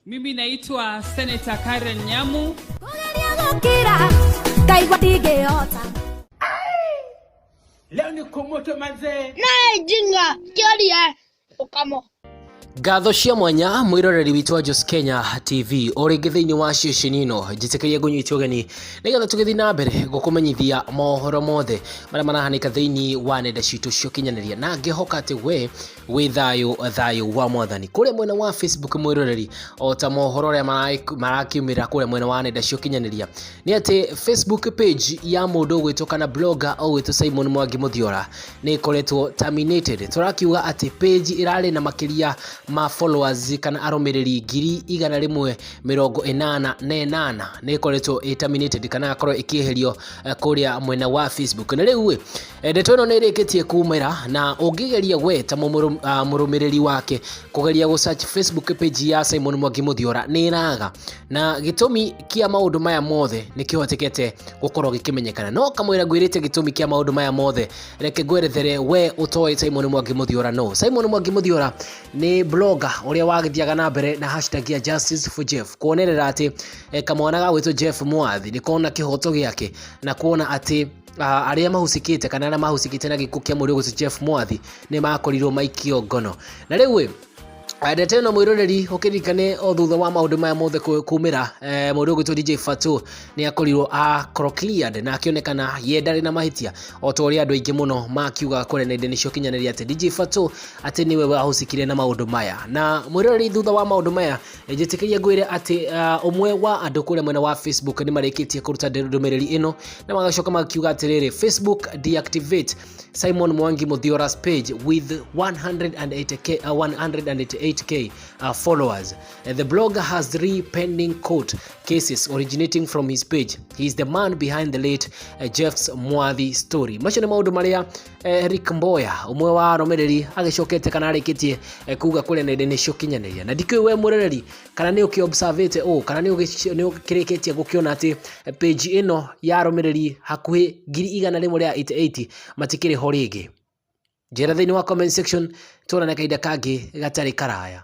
Mimi naitwa Senator Karen Nyamu. Kũgeria gũkira ngaigua ndingĩhota. Leo ni kumoto manzee. Nae jinga kĩoria ũkamo. Ngatho cia mwanya mwĩroreri witũ wa Jos Kenya TV o rĩngĩ thĩinĩ wa ceceni ĩno njĩtĩkĩria ngũnyite ũgeni nĩgetha tũgĩthiĩ na mbere gũkũmenyithia mohoro mothe marĩa marahanĩka thĩinĩ wa nenda citũ cia ũkinyanĩria, na ngĩhoka atĩ we wĩ thayũ, thayũ wa mwathani. Kũrĩa mwena wa Facebook mwĩroreri, o ta mohoro ũrĩa marakiumĩra kũrĩa mwena wa nenda cia ũkinyanĩria, nĩ atĩ Facebook page ya mũndũ ũgwĩtwo kana blogger ũgwĩtwo Simon Mwangi Mũthiora nĩ ĩkoretwo terminated. Tũrakiuga atĩ page ĩrarĩ na makĩria ma followers kana arũmĩrĩri 188,000 nĩ ĩkoretwo ĩ terminated kana ĩgakorwo ĩkĩeherio kũrĩa mwena wa Facebook. Na rĩu ĩ, ndeto ĩno nĩ ĩrĩkĩtie kumĩra, na ũngĩgeria we ta mũrũmĩrĩri wake kũgeria gũ search Facebook page ya Simon Mwangi Mũthiora nĩ ĩraga, na gĩtũmi kĩa maũndũ maya mothe nĩ kĩhotekete gũkorwo gĩkĩmenyekana. No kamwĩra ngwĩrĩte gĩtũmi kĩa maũndũ maya mothe, reke ngwerethere we ũtoĩ Simon Mwangi Mũthiora. No Simon Mwangi Mũthiora nĩ blogger ũrĩa wagĩthiaga na mbere na hashtag ya Justice for Jeff, kuonerera atĩ kamwana ga gwĩtwo Jeff Mwathi nĩ kona kĩhoto gĩake, na kuona atĩ arĩa mahusikĩte kana arĩa mahusikĩte na gĩkuũ kĩa mũriũ gwĩtwo Jeff Mwathi nĩ makorirwo maikio ngono. Na rĩu ĩ, ndeto ĩno mwĩroreri ũkĩririkane o thutha wa maũndũ maya mothe kumĩra, mũndũ ũgwĩtwo DJ Fatu nĩ akorirwo akorwo cleared na akĩonekana ye ndarĩ na mahĩtia, o ta ũrĩa andũ aingĩ mũno makiugaga kũrĩa nenda-inĩ cia ũkinyanĩria atĩ DJ Fatu atĩ nĩwe wahusikire na maũndũ maya. Na mwĩroreri, thutha wa maũndũ maya, njĩtĩkĩria ngwĩre atĩ ũmwe wa andũ kũrĩa mwena wa Facebook nĩ marĩkĩtie kũruta ndũmĩrĩri ĩno na magacoka makiuga atĩrĩrĩ, "Facebook deactivate Simon Mwangi Muthiora's page with 188k followers. The blogger has three pending court cases originating from his page. He is the man behind the late Jeff's Mwathi story." Macio nĩ maũndũ marĩa Eric Mboya, ũmwe wa arũmĩrĩri, agĩcokete kana arĩkĩtie kuga kũrĩa nenda-inĩ cia ũkinyanĩria. Na ndikĩũĩ we mwĩroreri kana nĩ ũkĩ-observĩte ũũ, kana nĩ ũkĩrĩkĩtie gũkĩona atĩ page ĩno ya arũmĩrĩri hakuhĩ 188,000 matikĩrĩ ho rĩngĩ. Njĩra thĩinĩ wa comment section, tuonane kahinda kangĩ gatarĩ karaya.